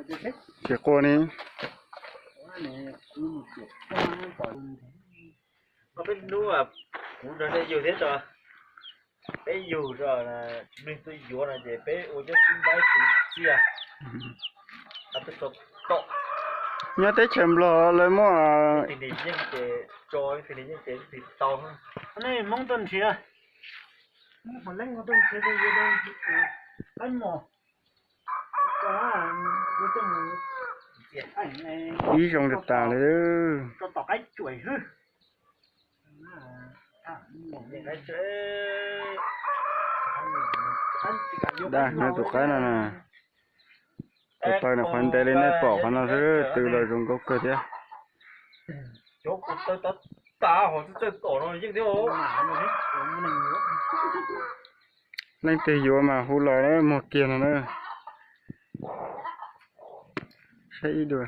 Tsis quaj ni. Peb hnub kuv nrog nej yug thiab tso, peb yug tso, tsis muaj neeg tuaj yuav no ces peb ua cov xib npaib tus txiaj. Nyob teb chaws Nplog lawv muaj tig nis yeej ces tso, tig nis yeej ces tig tau. Nej Hmoob tuaj nrhiav, Hmoob qhov leej tuaj nrhiav, qaib mos. Ib zoo li tas li. Dab hnub tus qaib no na, tus taw no qhov ntev li nej pom qhov no xwb, tw los zoo nkauj kawg thiab. Leej twg yuav mas hu los muag kiag no na. Saib ib dua.